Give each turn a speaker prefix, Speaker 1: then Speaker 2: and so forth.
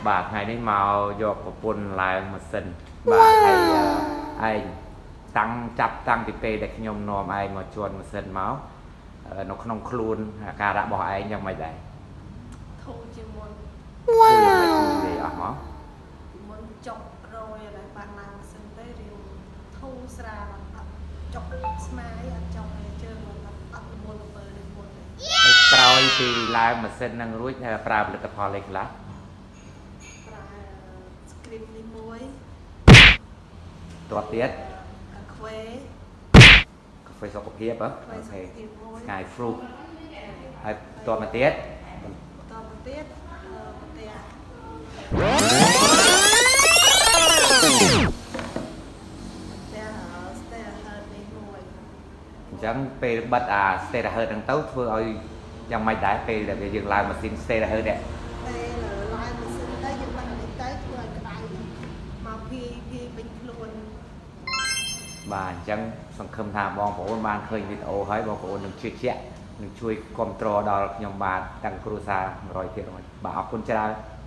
Speaker 1: បាទថ្ងៃនេះមកយកប្រពន្ធឡើងម៉ាស៊ីនបាទហើយឯងតាំងចាប់តាំងពីពេលដែលខ្ញុំនាំឯងមកជាន់ម៉ាស៊ីនមកនៅក្នុងខ្លួនអាការៈរបស់ឯងយ៉ាងម៉េចដែរ
Speaker 2: ធូរជាងមុន
Speaker 1: វ៉ាវនិយាយអស់មក
Speaker 2: ពីមុនចុករយឥឡូវបានឡើងម៉ាស៊ីនទៅរៀងធូរស្រាលអត់ចុកស្មាយអត់ចុកឯជើងអត់រវល់រវើដូចមុនទេ
Speaker 1: ហើយក្រោយពីឡើងម៉ាស៊ីននឹងរួចប្រើផលិតផលអីខ្លះ
Speaker 2: ប្រើ screen នេះមួយ
Speaker 1: តបទៀត
Speaker 2: កាខ្វេ
Speaker 1: កាហ្វេសុខភាពហ៎
Speaker 2: កាហ្វេ
Speaker 1: អូខេ
Speaker 2: សុខភាពមួយ
Speaker 1: Sky Fruit ហើយតបមកទៀត
Speaker 2: បន្តមកទៀតប្រទេសផ្ទះ Stellaherb នេះមួយ
Speaker 1: អញ្ចឹងពេលបិទអា Stellaherb ហ្នឹងទៅធ្វើឲ្យយ៉ាងម៉េចដែរពេលដែលយើងឡើងម៉ាស៊ីន Stellaherb នេះ
Speaker 2: ពេលឡើងម៉ាស៊ីនទៅយើងបិទអានេះទៅធ្វើឲ្យក្តៅមកភីភីពេញខ្លួន
Speaker 1: បាទអញ្ចឹងសង្ឃឹមថាបងប្អូនបានឃើញវីដេអូហើយបងប្អូននឹងជឿជាក់នឹងជួយគ្រប់គ្រងដល់ខ្ញុំបាទទាំងគ្រួសារ100%បាទអរគុណច្រើន។